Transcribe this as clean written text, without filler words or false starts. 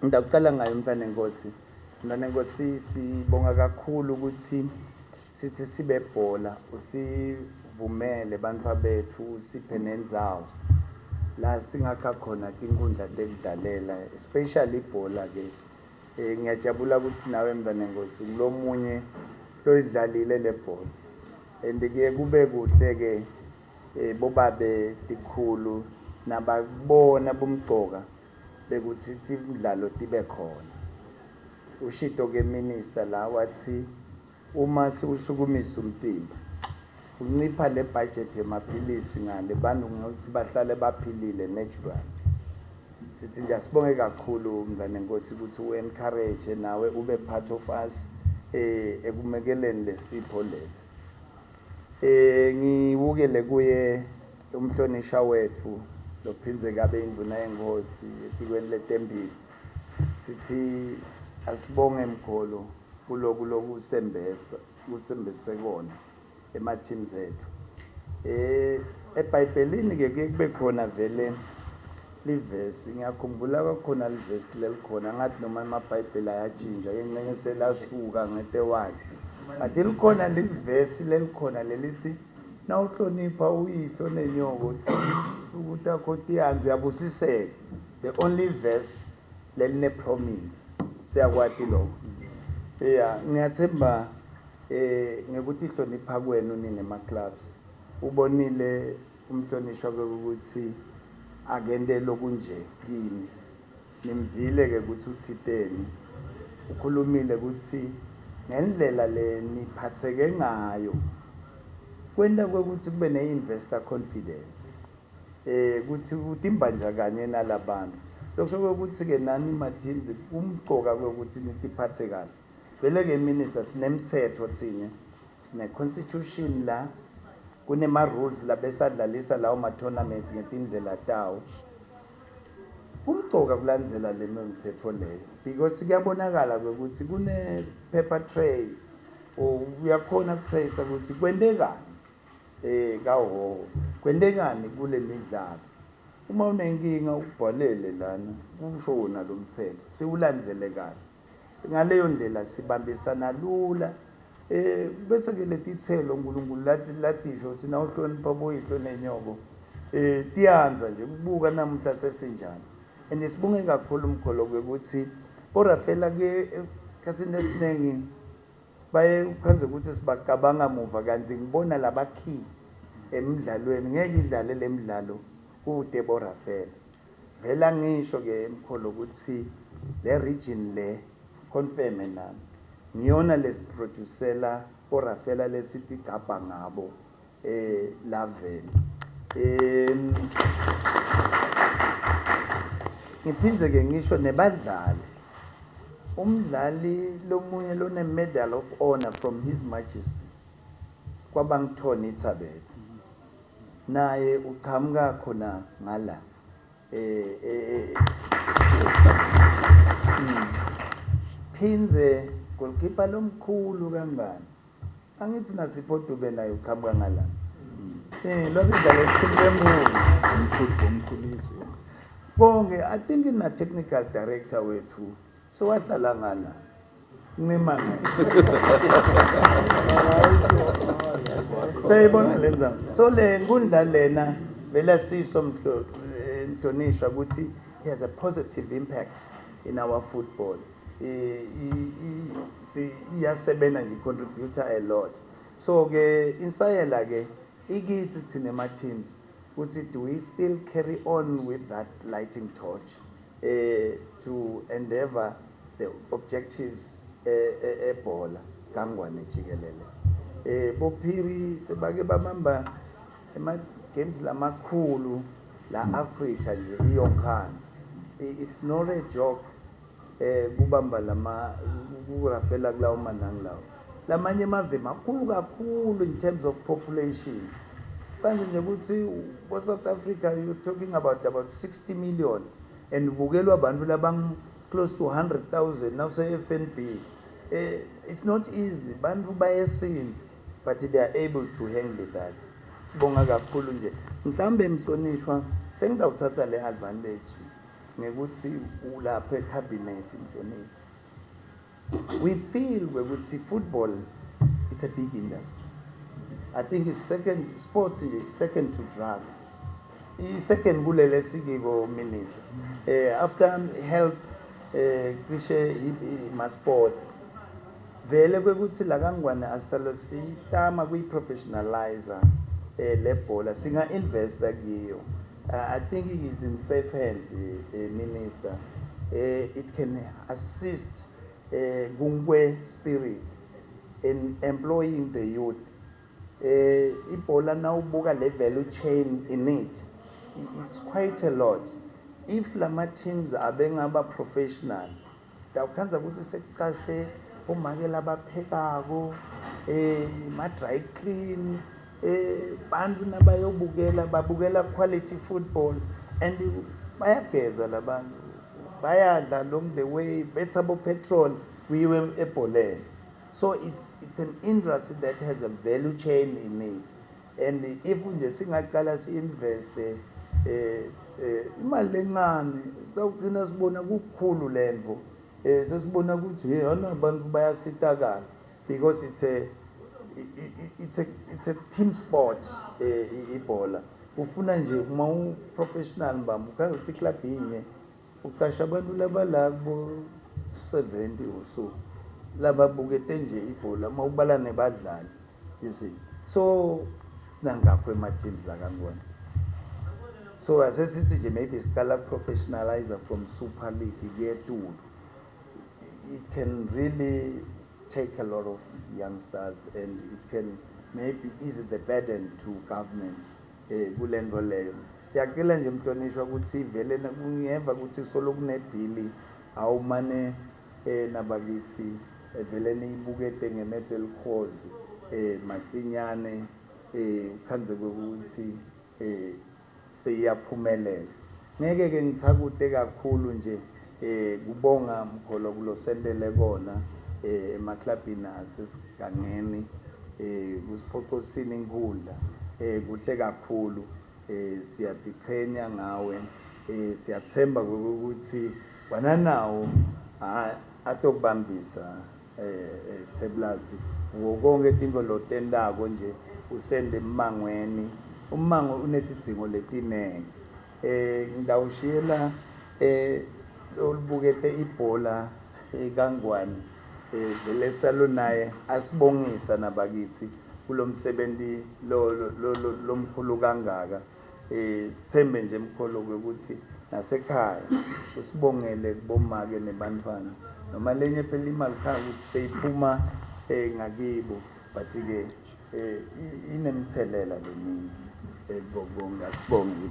Ngidawucala ngayo mntwana enkosi. Mntwana enkosi, sibonga kakhulu ukuthi sithi sibe bhola usivumele bantfu bethu, usiphe nendzawo la singakha khona tinkundla tekudlalela, especially ibhola ke. Ngiyajabula ukuthi nawe mntwana enkosi ngulomunye loyidlalile le bhola, and kuye kube kuhle ke bobabe tikhulu nababona bumcoka bekuthi timidlalo tibe khona. Ushito ke minister la wathi uma siwushukumisa umtimba uncipha le budget yemaphilisi ngale bantu ngokuthi bahlale baphilile natural. Sithi nje asibonge kakhulu mntwana enkosi ukuthi u-encourage nawe ube part of us ekumekeleni lesipho lesi. Ngiwukele kuye umhlonisha wethu lophinze kabe indvuna yenkosi etikweni letempilo. Sithi asibonge mkhulu kuloku lokusembetsa kusembetse kona ema teams ethu. EBhayibhelini ke kuye kube khona vele livesi, ngiyakhumbula kwakhona livesi lelikhona ngathi noma amabhayibheli ayatshintsha ke ngxenye selasuka ngetewadi, but likhona livesi lelikhona lelithi nawuhlonipha uyihlo nenyoko ukuthi akho tiyanzi uyabusiseka. The only verse leline promise, siyakwati lokho. Yeah, ngiyathemba ngekuthi ihlonipha kwenu nini ema clubs, ubonile umhlonishwa ukuthi akente lokunje kini. Nimvile ke ukuthi uthiteni, ukhulumile ukuthi ngendlela le niphatheke ngayo kwenta kwekuthi kube ne-investor confidence, ukuthi utimbanja kanye nalabantu. Lokusho ukuthi ke nani ma teams kumcoka ukuthi nitiphathe kahle. Vele ke minister sinemthetho thina, sine constitution la, kunema rules la besadlalisa lawo ma tournaments ngetindlela tawo. Kumcoka kulandzela le mithetho leyo because kuyabonakala ukuthi kune paper trail, uyakhona kutrace ukuthi kwentekani kaHhohho, kwentekani kule midlalo. Uma unenkinga ubhalele lana kusho wona lo mthetho, siwulandzele kahle. Ngaleyo ndlela sibambisana lula. Bese ke letithelo uNkulunkulu lathi latisho ukuthi nawuhlonipha boyihlo nenyoko tiyanza nje kubuka namuhla sesinjani. And sibonge kakhulu umkholo ukuthi boRafela ke esikhathini esiningi baye ukhanze ukuthi sibacabanga muva, kanti ngibona laba key emidlalweni ngeke idlale lemidlalo kude boRafela. Vela ngisho ke emkholo ukuthi le region le confirm nami ngiyona lesiproducela boRafela lesithi gcabha ngabo laveni. Ngiphindze ke ngisho nebadlali, umdlali lomunye lone Medal of Honor from His Majesty kwabangithoni Thabethe, naye uqhamuka khona ngala. Phinze goalkeeper lomkhulu kangani, angithi Nasipho Dube naye uqhamuka ngala. Lokudlala team lenkulu umkhulisi konke. I think na technical director wethu sowahlala ngala ncima seyibona lenza. So le nkundla lena vele siso mhlonishwa ukuthi it has a positive impact in our football. Iyasebenza nje, contributor a lot. So ke insayela ke ikithi thina ema teams ukuthi do we still carry on with that lighting torch to endeavor the objectives ebhola kangwane jikelele. Bophiri sebake babamba ema games lamakhulu la Africa nje iyonkhana. It's not a joke kubamba lama kurafela kulawo manangi lawo. Lamanye amave makhulu kakhulu in terms of population. Kanje nje ukuthi bo South Africa you're talking about 60 million and bukelwa abantu labang close to 100,000 now say FNB. It's not easy, bantu bayesinza, but they are able to handle that. Sibonga kakhulu nje. Mhlambe mhlonishwa sengidawuthatha le advantage. Ngekuthi ulapha ecabinet, mhlonishwa, we feel ukuthi football, it's a big industry. I think it's second, sports nje is second to drugs, i-second kulele sikiko, minister, after health, cishe ma sports vele kwekuthi la kaNgwane asalo sitama kuyi-professionalizer le bhola, singa investa kiyo. I think it is in safe hands, minister. It can assist Gungwe spirit in employing the youth. Ibhola nawubuka le value chain in it, it's quite a lot. If lama teams abengaba professional, tawukhandza ukuthi sekucashwe bomake labaphekako, ma dry clean, bantu nabayobukela babukela quality football and bayageza labantu, bayadla along the way, betha bo petrol kuyiwe ebholeni. So it's an industry that has a value chain in it, and if nje singaqala si-investe imali lencane, sitawugcina sibona kukhulu lentfo, sesibona ukuthi hey, hona abantu bayasitakala because it's a team sport. Ibhola ufuna nje uma u professional mbamba ukhazi ukuthi club yinye uqasha abantu labala kubo 70 or so lababukete nje ibhola uma ubala nebadlali, you see. So sinangakho ema-teams la kaNgwane, so asesithi nje maybe siqala professionalizer from Super League kuyetulu, it can really take a lot of youngsters and it can maybe ease the burden to government kulento leyo. Siyacela nje mhlonishwa ukuthi vele kungeva ukuthi solo kunebhili awumane nabakithi, vele niyibukete ngemehlo elikhozi masinyane, ukhandze ukuthi seyiyaphumelela. Ngeke ke ngithakude kakhulu nje, kubonga mkholo kulosentele kona emaklabhini asesigangeni, kusiphoqosini inkundla, kuhle kakhulu. Siyatiqhenya ngawe, siyathemba ukuthi wananawo atokubambisa Teblasi konke tintfo lotentako nje usende emmangweni. Ummango unetidzingo letinengi. Ngidawushiyela olubukete ibhola kaNgwane, vele salo naye asibongisa nabakithi kulomsebenzi lo lomkhulu kangaka. Sithembe nje mkholo ukuthi nasekhaya usibongele kubomake nebantwana, noma lenye phela imali khaya ukuthi seyiphuma ngakibo, but ke inemthelela leningi. Bonga, sibonge.